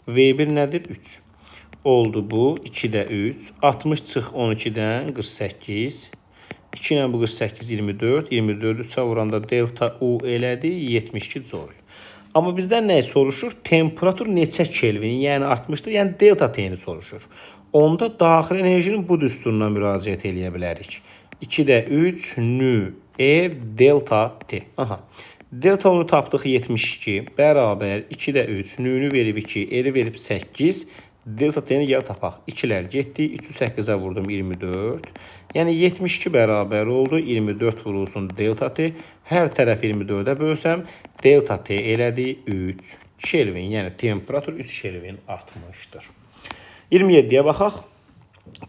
[SPEAKER 1] V1 nədir? 3. Oldu bu 2-də 3. 60 çıx 12-dən 48. 2 ilə bu 48 24. 24-ü 3-ə vuranda delta U elədi 72 joule. Amma bizdən nəyi soruşur? Temperatur neçə Kelvin, yəni artmışdır, yəni delta T-ni soruşur. Onda daxili enerjinin bu düsturuna müraciət eləyə bilərik. 2-də 3 nü R delta T. Aha. Delta U-nu tapdıq 72 bərabər 2-də 3 nü-nü verib 2, R-i verib 8. Delta T-ni gəl tapaq. 2-lər getdi. 3-ü 8-ə vurdum 24. Yəni 72 bərabər oldu. 24 vurulsun delta T. Hər tərəf 24-ə bölsəm delta T elədi 3 Kelvin. Yəni temperatur 3 Kelvin artmışdır. 27-yə baxaq.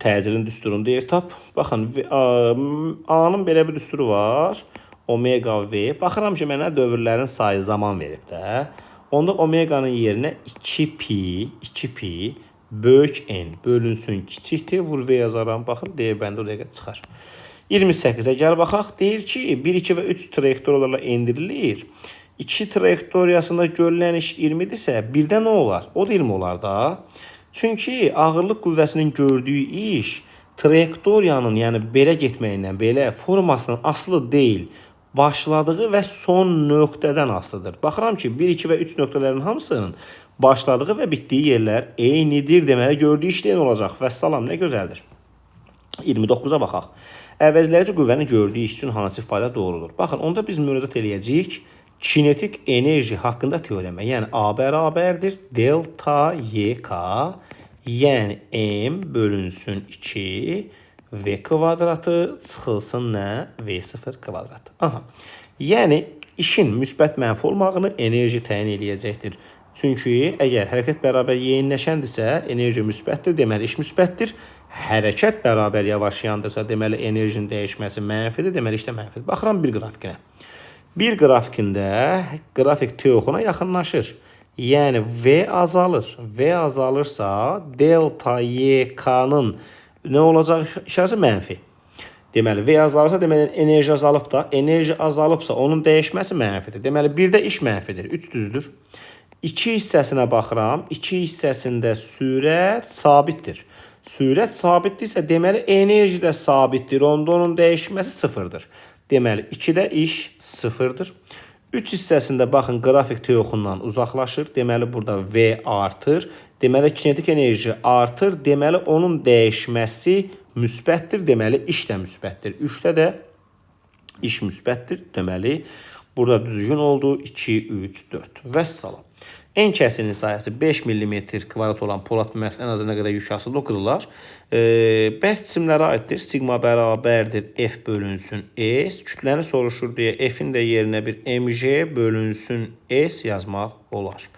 [SPEAKER 1] Təcilin düsturunu deyir tap. Baxın A-nın belə bir düsturu var. Omega V. Baxıram ki, mənə dövrlərin sayı zaman verib də. Onda omeqanın yerinə 2pi böyük N bölünsün kiçik T vur V yazaram. Baxın D bəndi o dəqiqə çıxar. 28-ə gəl baxaq. Deyir ki, 1, 2 və 3 trayektoriyalarla endirilir. 2 trayektoriyasında görülən iş 20-dirsə, birdə nə olar? O da 20 olar da. Çünki ağırlıq qüvvəsinin gördüyü iş trayektoriyanın, yəni belə getməyindən, belə formasından asılı deyil. Başladığı və son nöqtədən asılıdır. Baxıram ki, 1, 2 və 3 nöqtələrin hamısının başladığı və bitdiyi yerlər eynidir. Deməli, gördüyü iş də eyni olacaq. Vəssalam, nə gözəldir. 29-a baxaq. Əvəzləyici qüvvənin gördüyü iş üçün hansı ifadə doğrudur? Baxın, onda biz müraciət eləyəcəyik kinetik enerji haqqında teoremə. Yəni A bərabərdir delta YK, yəni M bölünsün 2 V kvadratı çıxılsın nə? V0 kvadratı. Aha. Yəni işin müsbət mənfi olmağını enerji təyin eləyəcəkdir. Çünki əgər hərəkət bərabər yeyinləşəndirsə, enerji müsbətdir, deməli iş müsbətdir. Hərəkət bərabər yavaşlayandırsa, deməli enerjinin dəyişməsi mənfidir, deməli iş də mənfidir. Baxıram bir qrafikinə. Bir qrafikində qrafik T oxuna yaxınlaşır. Yəni V azalır. V azalırsa delta YK-nın nə olacaq? İşarəsi mənfi. Deməli V azalırsa, deməli enerji azalıb da. Enerji azalıbsa onun dəyişməsi mənfidir. Deməli birdə iş mənfidir. 3 düzdür. 2 hissəsinə baxıram. 2 hissəsində sürət sabitdir. Sürət sabitdirsə, deməli enerji də sabitdir. Onda onun dəyişməsi sıfırdır. Deməli 2-də iş sıfırdır. 3 hissəsində baxın qrafik T oxundan uzaqlaşır. Deməli burada V artır. Deməli kinetik enerji artır. Deməli onun dəyişməsi müsbətdir. Deməli iş də müsbətdir. 3-də də iş müsbətdir. Deməli burada düzgün oldu. 2, 3, 4. Vəssalam. En kəsirinin sahəsi 5 mm kvadrat olan polad məftilin ən azı nə qədər yük asılı o qırılar. Bərk cisimlərə aiddir. Sigma bərabərdir F bölünsün S. Kütləni soruşur deyə F-in də yerinə bir mg bölünsün S yazmaq olar.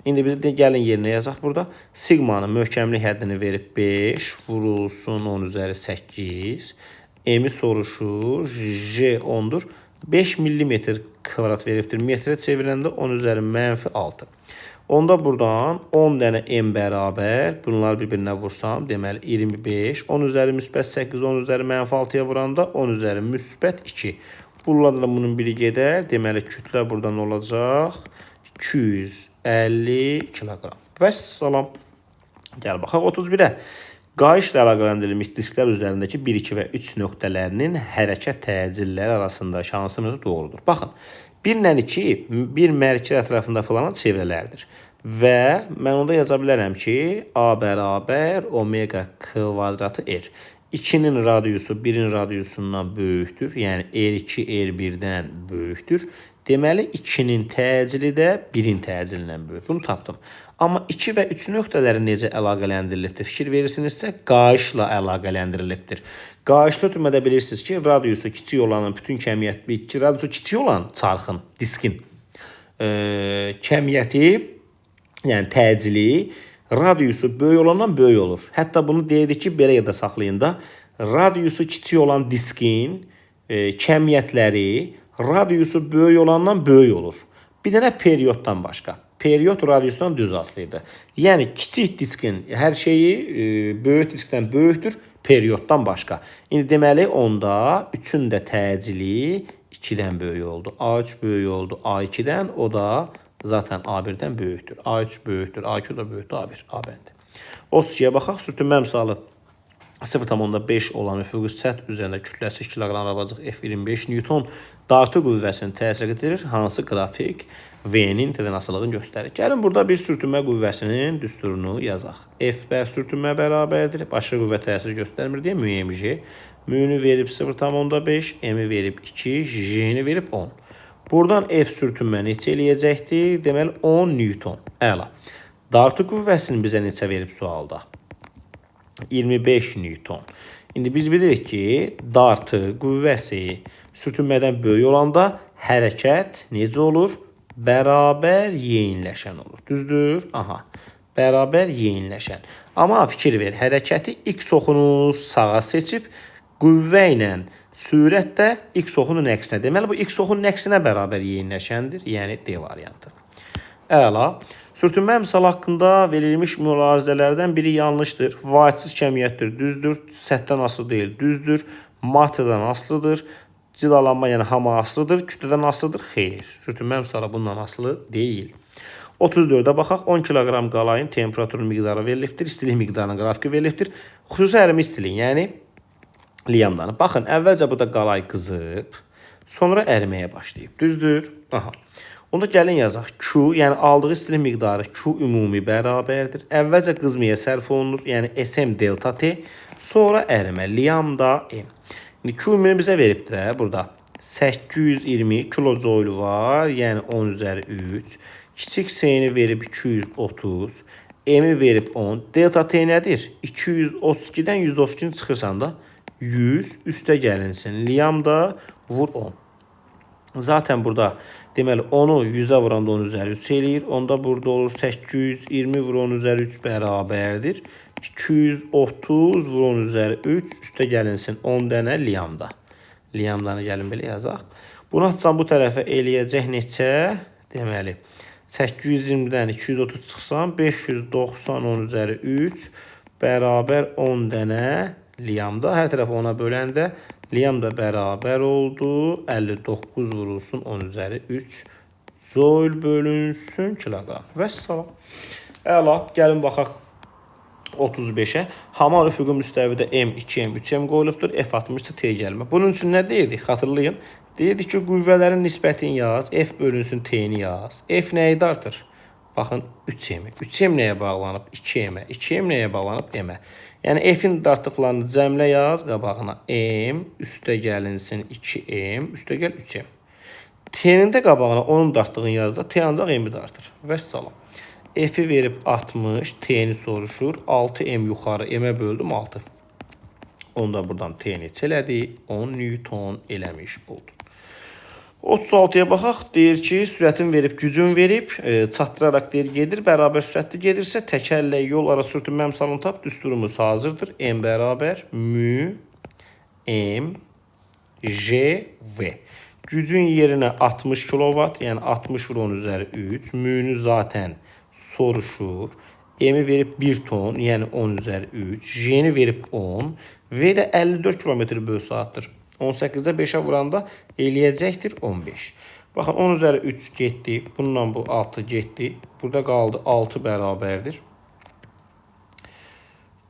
[SPEAKER 1] İndi biz də gəlin yerinə yazaq burada. Sigmanın möhkəmlik həddini verib 5 vurulsun 10 üzəri 8. M-i soruşur. J 10-dur. 5 millimetr kvadrat veribdir. Metrə çevirəndə 10 üzəri mənfi 6. Onda buradan 10 dənə M bərabər, bunları bir-birinə vursam, deməli 25, 10 üzəri müsbət 8, 10 üzəri mənfi 6-ya vuranda 10 üzəri müsbət 2. Bunlarla da bunun biri gedər. Deməli kütlə buradan olacaq 250 kiloqram. Vəssalam. Gəl baxaq 31-ə. Qayışla əlaqələndirilmiş disklər üzərindəki 1, 2 və 3 nöqtələrinin hərəkət təcilləri arasında hansı mövzu doğrudur? Baxın, 1 ilə 2 bir mərkəz ətrafında filanan çevrələrdir. Və mən onda yaza bilərəm ki, A bərabər omega kvadratı R. 2-nin radiusu 1-in radiusundan böyükdür. Yəni R2 R1-dən böyükdür. Deməli 2-nin təcili də 1-in təcilindən böyük. Bunu tapdım. Amma 2 və 3 nöqtələri necə əlaqələndirilibdir? Fikir verirsinizsə, qayışla əlaqələndirilibdir. Qayışlı ötürmədə bilirsiniz ki, radiusu kiçik olanın bütün kəmiyyət, radiusu kiçik olan çarxın, diskin kəmiyyəti, yəni təcili radiusu böyük olandan böyük olur. Hətta bunu deyirdik ki, belə yadda saxlayın da, radiusu kiçik olan diskin kəmiyyətləri radiusu böyük olandan böyük olur. Bir dənə perioddan başqa. Period radiusdan düz asılıdır. Yəni kiçik diskin hər şeyi böyük diskdən böyükdür, perioddan başqa. İndi deməli onda 3-ün də təcili 2-dən böyük oldu. A3 böyük oldu A2-dən, o da zaten A1-dən böyükdür. A3 böyükdür, A2 da böyükdür, A1, A bəndi. 32-yə baxaq, sürtünmə misalı 0,5 olan üfüqi səth üzərində kütləsi 2 kq arabacıq F25 Newton dartı qüvvəsini təsir edir. Hansı qrafik V-nin T-dən asılılığını göstərir. Gəlin burada bir sürtünmə qüvvəsinin düsturunu yazaq. F B sürtünmə bərabərdir. Başqa qüvvə təsir göstərmir deyə μmg. M-ni verib 0,5, M-i verib 2, J-ni verib 10. Buradan F sürtünmə neçə eləyəcəkdir? Deməli 10 Newton. Əla. Dartı qüvvəsini bizə neçə verib sualda? 25 Newton. İndi biz bilirik ki, dartı qüvvəsi sürtünmədən böyük olanda hərəkət necə olur? Bərabər yeyinləşən olur. Düzdür? Aha. Bərabər yeyinləşən. Amma fikir ver, hərəkəti x oxunu sağa seçib, qüvvə ilə sürət də x oxunun əksinə. Deməli, bu x oxunun əksinə bərabər yeyinləşəndir. Yəni D variantı. Əla. Sürtünmə misalı haqqında verilmiş mülahizələrdən biri yanlışdır. Vahidsiz kəmiyyətdir, düzdür. Səthdən asılı deyil, düzdür. Maddədən asılıdır. Cilalanma, yəni hama asılıdır. Kütlədən asılıdır. Xeyr. Sürtünmə misalı bundan asılı deyil. 34-ə baxaq. 10 kiloqram qalayın temperaturun miqdarı verilibdir. İstilik miqdarının qrafiki verilibdir. Xüsusi ərimi istiliyin, yəni liyamdanı. Baxın, əvvəlcə burada qalay qızıb, sonra əriməyə başlayıb. Düzdür? Aha. Onda gəlin yazaq. Q, yəni aldığı istilik miqdarı Q ümumi bərabərdir. Əvvəlcə qızmaya sərf olunur, yəni SM delta T, sonra ərimə, lambda M. İndi Q ümumi bizə veribdir də burada. 820 kilojoule var, yəni 10 üzəri 3. Kiçik S-ni verib 230, M-i verib 10. Delta T nədir? 232-dən 132-ni çıxırsan da 100 üstə gəlinsin. Lambda vur 10. Zaten burada deməli 10-u 100-ə vuranda 10 üzəri 3 eləyir. Onda burada olur 820 vur 10 üzəri 3 bərabərdir. 230 vur 10 üzəri 3 üstə gəlinsin 10 dənə lambda. Lambdanı gəlin belə yazaq. Bunu atsam bu tərəfə eləyəcək neçə? Deməli 820-dən 230 çıxsam 590 10 üzəri 3 bərabər 10 dənə lambda. Hər tərəfi 10-a böləndə lambda bərabər oldu 59 vurulsun 10 üzəri 3 joule bölünsün kiloqram. Vəssalam. Əla, gəlin baxaq 35-ə. Haman üfüqi müstəvidə M, 2M, 3M qoyulubdur. F60-da T gəlmə. Bunun üçün nə deyirdik? Xatırlayın. Deyirdik ki, qüvvələrin nisbətini yaz, F bölünsün T-ni yaz. F nəyi dartır? Baxın 3M. 3M nəyə bağlanıb? 2M-ə. 2M nəyə bağlanıb? M-ə. Yəni F-in dartdıqlarını cəmlə yaz qabağına. M üstə gəlinsin 2M, üstə gəl 3M. T-nin də qabağına onun dartdığını yaz da. T ancaq M-i dartır. Vəssalam. F-i verib 60, T-ni soruşur. 6M yuxarı, M-ə böldüm 6. Onda buradan T neçə elədi? 10 Newton eləmiş oldu. 36-ya baxaq. Deyir ki, sürətin verib, gücün verib, çatdıraraq deyir gedir. Bərabər sürətli gedirsə, təkərlə yol ara sürtünmə misalını tap. Düsturumuz hazırdır. M bərabər mü M J V. Gücün yerinə 60 kilovat, yəni 60 vur 10 üzəri 3. Mü-nü zaten soruşur. M-i verib 1 ton, yəni 10 üzəri 3. J-ni verib 10. V də 54 km bölü saatdır. 18-də 5-ə vuranda eləyəcəkdir 15. Baxın 10 üzəri 3 getdi. Bununla bu 6 getdi. Burada qaldı 6 bərabərdir.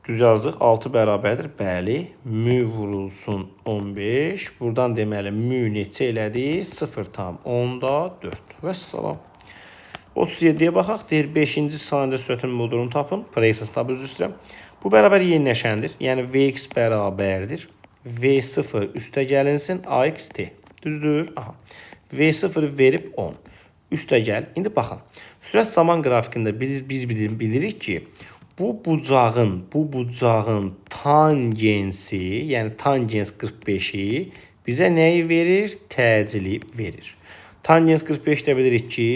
[SPEAKER 1] Düz yazdıq. 6 bərabərdir. Bəli. Mü vurulsun 15. Buradan deməli mü neçə elədi? 0,4. Vəssalam. 37-yə baxaq. Deyir 5-ci saniyədə sürətin modulunu tapın. Preysas tab üzr istəyirəm. Bu bərabər yeniləşəndir. Yəni Vx bərabərdir. V0 üstə gəlinsin AXT. Düzdür? Aha. V0 verib 10. Üstə gəl. İndi baxın. Sürət zaman qrafikində biz bilirik ki, bu bucağın tangensi, yəni tangens 45-i bizə nəyi verir? Təcili verir. Tangens 45 də bilirik ki,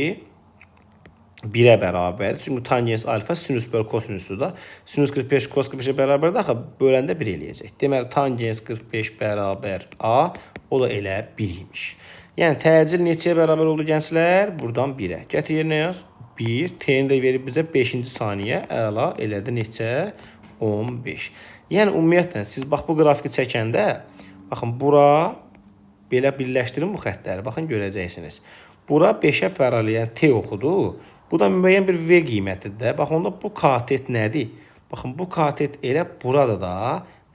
[SPEAKER 1] 1-ə bərabərdir. Çünki tangens alfa sinüs böl kosinüsü da. Sinüs 45 kos 45-ə bərabərdir. Axı böləndə 1 eləyəcək. Deməli tangens 45 bərabər A, o da elə 1 imiş. Yəni təcil neçəyə bərabər oldu gənclər? Buradan 1-ə. Gətir yerinə yaz. 1. T-ni də verib bizə 5-ci saniyə. Əla, elədi neçə? 15. Yəni ümumiyyətlə siz bax bu qrafiki çəkəndə baxın bura belə birləşdirin bu xəttləri. Baxın görəcəksiniz. Bura 5-ə paralel, yəni T oxudu. Bu da müəyyən bir V qiymətidir də. Bax onda bu katet nədir? Baxın bu katet elə burada da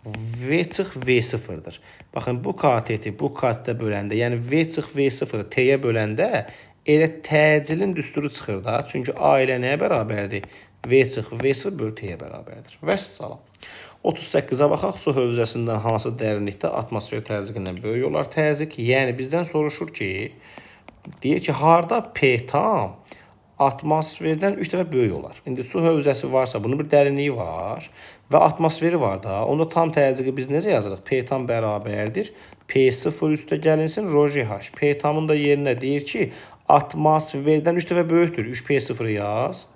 [SPEAKER 1] V çıx V0-dır. Baxın bu kateti bu katetə böləndə, yəni V çıx V0-ı T-yə böləndə elə təcilin düsturu çıxır da. Çünki A ilə nəyə bərabərdir? V çıx V0 bölü T-yə bərabərdir. Vəssalam. 38-ə baxaq. Su hövzəsindən hansı dərinlikdə atmosfer təzyiqindən böyük olar təzyiq? Yəni bizdən soruşur ki, deyir ki, harda P tam atmosferdən 3 dəfə böyük olar. İndi su hövzəsi varsa, bunun bir dərinliyi var və atmosferi var da. Onda tam təzyiqi biz necə yazırıq? P tam bərabərdir. P0 üstə gəlinsin, rho G H. P tamın da yerinə deyir ki, atmosferdən 3 dəfə böyükdür. 3 P0 yaz.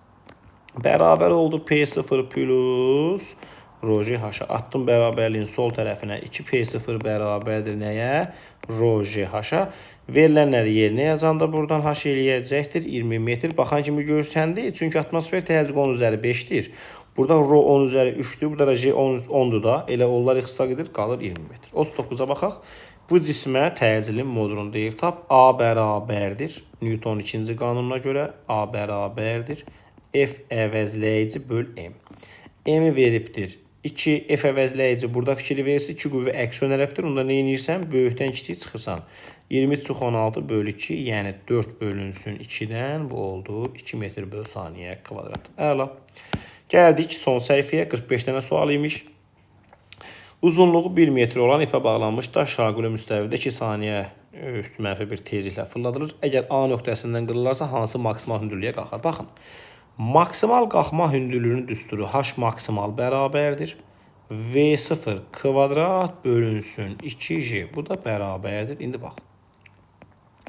[SPEAKER 1] Bərabər oldu P0 plus rho G H-a. Atdım bərabərliyin sol tərəfinə 2P0 bərabərdir nəyə? Rho G H-a. Verilənləri yerinə yazanda buradan H eləyəcəkdir 20 metr. Baxan kimi görsəndi. Çünki atmosfer təzyiqi 10 üzəri 5-dir. Burada rho 10 üzəri 3-dür. Burada da G 10-dur da. Elə onlar ixtisaq edir, qalır 20 metr. 39-a baxaq. Bu cismə təcilin modulunu deyir tap. A bərabərdir. Newtonun ikinci qanununa görə A bərabərdir. F əvəzləyici böl M. M-i veribdir. 2 F əvəzləyici burada fikri verirsə 2 qüvvə əks yönəlibdir. Onda nə edirsən? Böyükdən kiçik çıxırsan. 23 çıx 16 bölü 2, yəni 4 bölünsün 2-dən. Bu oldu 2 metr böl saniyə kvadrat. Əla. Gəldik son səhifəyə. 45 dənə sual imiş. Uzunluğu 1 metr olan ipə bağlanmış daş şaquli müstəvidə 2 saniyə üstü mənfi bir tezliklə fırladılır. Əgər A nöqtəsindən qırılarsa hansı maksimal hündürlüyə qalxar? Baxın. Maksimal qalxma hündürlüyünün düsturu H maksimal bərabərdir. V0 kvadrat bölünsün 2G. Bu da bərabərdir. İndi bax.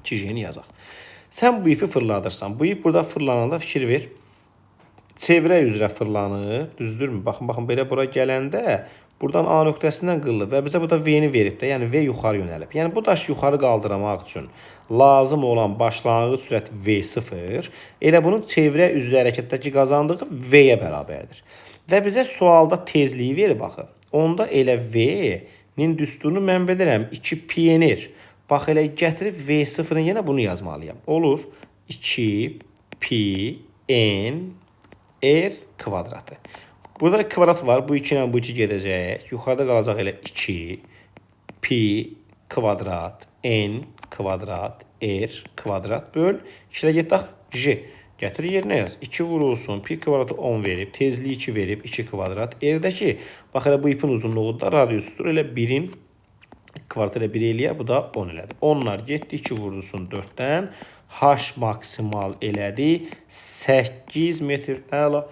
[SPEAKER 1] 2G-ni yazaq. Sən bu ipi fırladırsan. Bu ip burada fırlananda fikir ver. Çevrə üzrə fırlanır. Düzdürmü? Baxın, baxın belə bura gələndə buradan A nöqtəsindən qırılır və bizə burada V-ni verib də, yəni V yuxarı yönəlib. Yəni bu daşı yuxarı qaldıramaq üçün lazım olan başlanğıc sürət V0, elə bunun çevrə üzrə hərəkətdəki qazandığı V-yə bərabərdir. Və bizə sualda tezliyi verib axı. Onda elə V-nin düsturunu mən bilirəm 2 pi n r. Bax elə gətirib V0-ın yenə bunu yazmalıyam. Olur 2 pi n r kvadratı. Burada kvadrat var. Bu 2 ilə bu 2 gedəcək. Yuxarıda qalacaq elə 2 pi kvadrat n kvadrat r kvadrat böl. 2 ilə getdi ax j. Gətir yerinə yaz. 2 vurulsun. Pi kvadratı 10 verib. Tezliyi 2 verib. 2 kvadrat. R-dəki bax elə bu ipin uzunluğu da radiusudur. Elə 1-in kvadratı elə 1 eləyər. Bu da 10 elədi. 10'lar getdi. 2 vurulsun 4-dən. H maksimal elədi. 8 metr. Əla.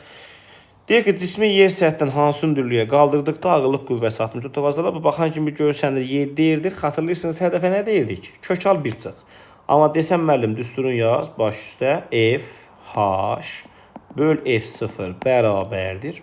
[SPEAKER 1] Deyir ki, cismi yer səthindən hansı hündürlüyə qaldırdıqda ağırlıq qüvvəsi 64 azalır. Bu baxan kimi görsənir 7 yerdir. Xatırlayırsınız, hər dəfə nə deyirdik? Kök al 1 çıx. Amma desəm müəllim düsturun yaz baş üstə F H böl F0 bərabərdir.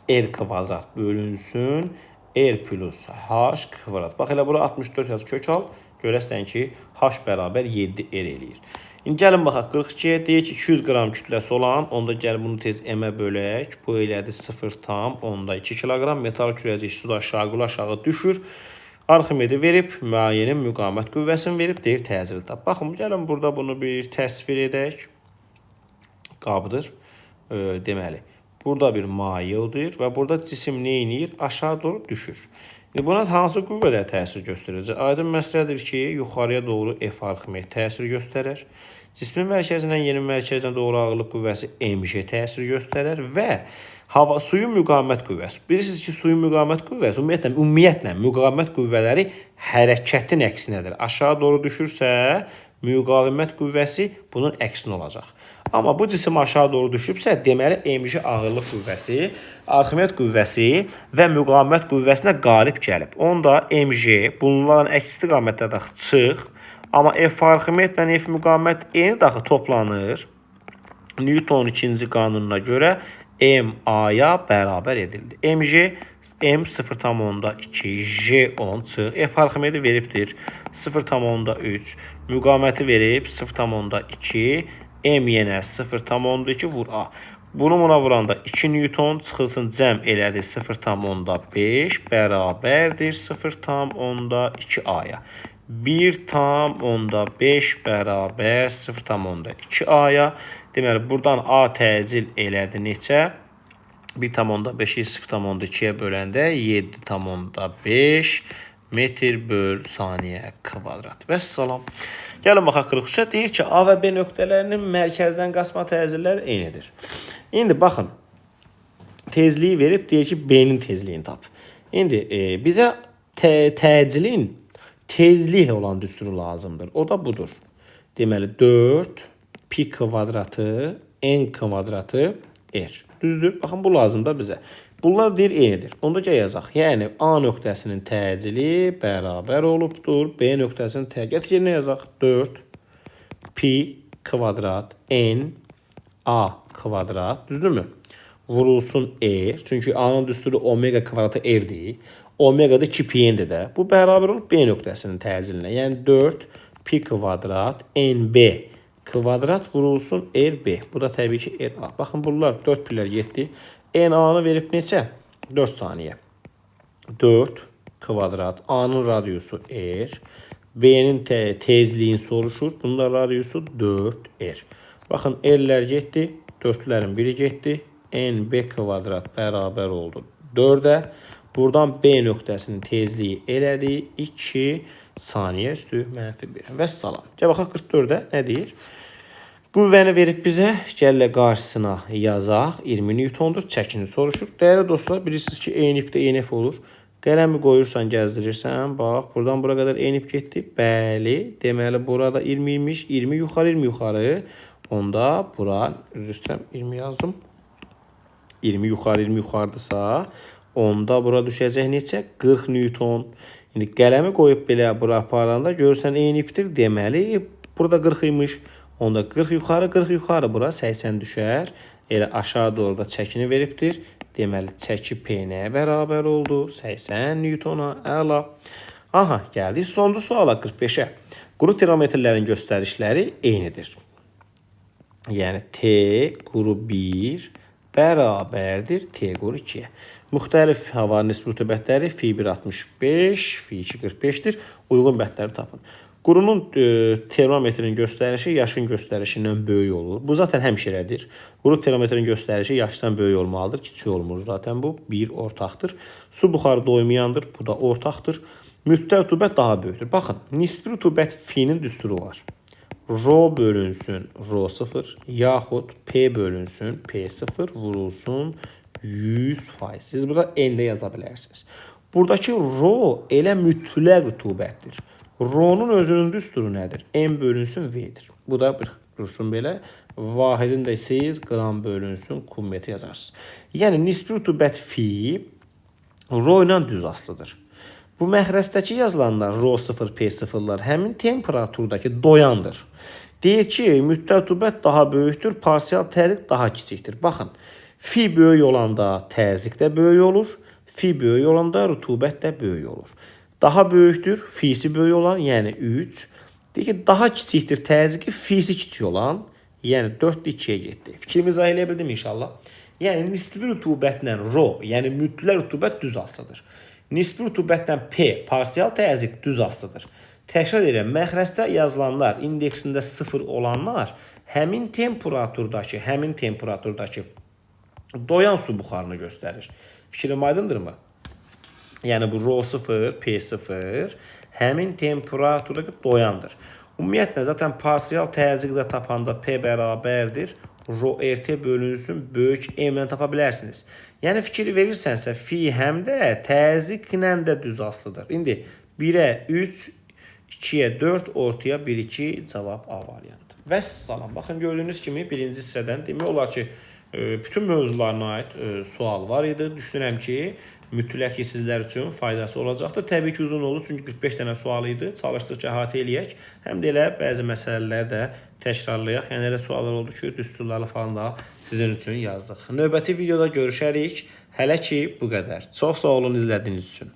[SPEAKER 1] R kvadrat bölünsün R plus H kvadrat. Bax elə bura 64 yaz kök al. Görəsən ki, H bərabər 7 R eləyir. İndi gəlin baxaq 42-yə deyir ki 200 qram kütləsi olan, onda gəl bunu tez M-ə bölək. Bu elədi 0,2 kiloqram. Metal kürəcik suda aşağı aşağı düşür. Arximedi verib, müayyenin müqavimət qüvvəsini verib, deyir təcili tap. Baxın, gəlin burada bunu bir təsvir edək. Qabdır. Deməli, burada bir mayedir və burada cisim nə edir? Aşağı doğru düşür. İndi buna hansı qüvvələr təsir göstərəcək? Aydın məsələdir ki, yuxarıya doğru F Arximed təsir göstərər. Cismin mərkəzindən yerin mərkəzinə doğru ağırlıq qüvvəsi mg təsir göstərər və hava suyun müqavimət qüvvəsi. Bilirsiniz ki, suyun müqavimət qüvvəsi ümumiyyətlə müqavimət qüvvələri hərəkətin əksinədir. Aşağı doğru düşürsə, Müqavimət qüvvəsi bunun əksinə olacaq. Amma bu cisim aşağı doğru düşübsə, deməli mg ağırlıq qüvvəsi, Arximed qüvvəsi və müqavimət qüvvəsinə qalib gəlib. Onda mg bunların əks istiqamətdə də çıx, amma F Arximedlə F müqavimət eyni daxı toplanır. Newtonun ikinci qanununa görə MA-ya bərabər edildi. MG M 0,2, J 10 çıx. F Arximedi veribdir 0,3, müqaviməti verib 0,2, M yenə 0,2 vur A. Bunu buna vuranda 2 Newton çıxılsın cəm elədi 0,5 bərabərdir 0,2 A-ya. 1,5 bərabər 0,2 A-ya. Deməli, buradan A təcil elədi neçə? 1,5-i 0,2-yə böləndə 7,5 metr böl saniyə kvadrat. Vəssalam. Gəlin baxaq 43-ə. Deyir ki, A və B nöqtələrinin mərkəzdən qasma təcilləri eynidir. İndi baxın. Tezliyi verib deyir ki, B-nin tezliyini tap. İndi bizə təcilin tezliklə olan düsturu lazımdır. O da budur. Deməli 4 pi kvadratı n kvadratı r. Düzdür? Baxın bu lazımdır bizə. Bunlar deyir eynidir. Onda gəl yazaq. Yəni A nöqtəsinin təcili bərabər olubdur. B nöqtəsinin təcili yerinə yazaq. 4 pi kvadrat n a kvadrat. Düzdürmü? Vurulsun r. Çünki A-nın düsturu omega kvadratı r-dir. Omega da 2 pi n-dir də. Bu bərabər olub B nöqtəsinin təcilinə. Yəni 4 pi kvadrat nb kvadrat vurulsun rb. Bu da təbii ki ra. Baxın bunlar 4 pilər getdi. NA-nı verib neçə? 4 saniyə. 4 kvadrat. A-nın radiusu r. B-nin tezliyini soruşur. Bunun da radiusu 4r. Baxın r-lər getdi. 4-lərin biri getdi. NB kvadrat bərabər oldu 4-ə. Buradan B nöqtəsinin tezliyi elədi 2 saniyə üstü mənfi 1. Vəssalam. Gəl baxaq 44-ə nə deyir? Qüvvəni verib bizə, gəl qarşısına yazaq. 20 Newtondur. Çəkini soruşur. Dəyərli dostlar, bilirsiniz ki, eyni ipdə eyni F olur. Qələmi qoyursan, gəzdirirsən. Bax, buradan bura qədər eyni ip getdi. Bəli, deməli burada 20 imiş. 20 yuxarı, 20 yuxarı. Onda bura, üzr istəyirəm, 20 yazdım. 20 yuxarı, 20 yuxarıdırsa, onda bura düşəcək neçə? 40 Newton. İndi qələmi qoyub belə bura aparanda görürsən eyni ipdir. Deməli, burada 40 imiş. Onda 40 yuxarı, 40 yuxarı bura 80 düşər. Elə aşağı doğru da çəkini veribdir. Deməli, çəki P nəyə bərabər oldu? 80 Newtona. Əla. Aha, gəldik sonuncu suala 45-ə. Quru termometrlərin göstərişləri eynidir. Yəni T quru 1 bərabərdir T quru 2-yə. Müxtəlif hava nisbi rütubətləri fi 1 65, fi 2 45-dir. Uyğun bəndləri tapın. Qurunun termometrin göstərişi yaşın göstərişindən böyük olur. Bu zaten həmişə elədir. Quru termometrin göstərişi yaşdan böyük olmalıdır. Kiçik olmur zaten bu. Bir ortaqdır. Su buxarı doymayandır. Bu da ortaqdır. Mütləq rütubət daha böyükdür. Baxın, nisbi rütubət fi-nin düsturu var. Rho bölünsün rho 0 yaxud P bölünsün P0 vurulsun 100%. Siz burada N də yaza bilərsiniz. Buradakı rho elə mütləq rütubətdir. Rho-nun özünün düsturu nədir? M bölünsün V-dir. Bu da bir dursun belə. Vahidin də siz qram bölünsün kub metr yazarsınız. Yəni nisbi rütubət fi rho ilə düz asılıdır. Bu məxrəstəki yazılanlar rho 0, P0-lar həmin temperaturdakı doyandır. Deyir ki, mütləq rütubət daha böyükdür, parsial təzyiq daha kiçikdir. Baxın, fi böyük olanda təzyiq də böyük olur, fi böyük olanda rütubət də böyük olur. Daha böyükdür, fisi böyük olan, yəni 3. Deyir ki, daha kiçikdir təzyiqi, fisi kiçik olan, yəni 4 2-yə getdi. Fikrimi izah eləyə bildim inşallah. Yəni nisbi rütubətlə rho, yəni mütləq rütubət düz asılıdır. Nisbi rütubətlə P, parsial təzyiq düz asılıdır. Təkrar edirəm, məxrəstə yazılanlar, indeksində 0 olanlar həmin temperaturdakı doyan su buxarını göstərir. Fikrim aydındırmı? Yəni bu rho 0, P0 həmin temperaturdakı doyandır. Ümumiyyətlə zaten parsial təzyiq də tapanda P bərabərdir. Rho RT bölünsün böyük M ilə tapa bilərsiniz. Yəni fikir verirsənsə fi həm də təzyiqlə də düz asılıdır. İndi 1-ə 3, 2-yə 4, ortaya 1, 2 cavab A variantı. Vəssalam. Baxın, gördüyünüz kimi birinci hissədən demək olar ki, bütün mövzularına aid sual var idi. Düşünürəm ki, mütləq ki, sizlər üçün faydası olacaqdır. Təbii ki, uzun oldu, çünki 45 dənə sual idi. Çalışdıq ki, əhatə eləyək. Həm də elə bəzi məsələləri də təkrarlayaq. Yəni elə suallar oldu ki, düsturları falan da sizin üçün yazdıq. Növbəti videoda görüşərik. Hələ ki bu qədər. Çox sağ olun izlədiyiniz üçün.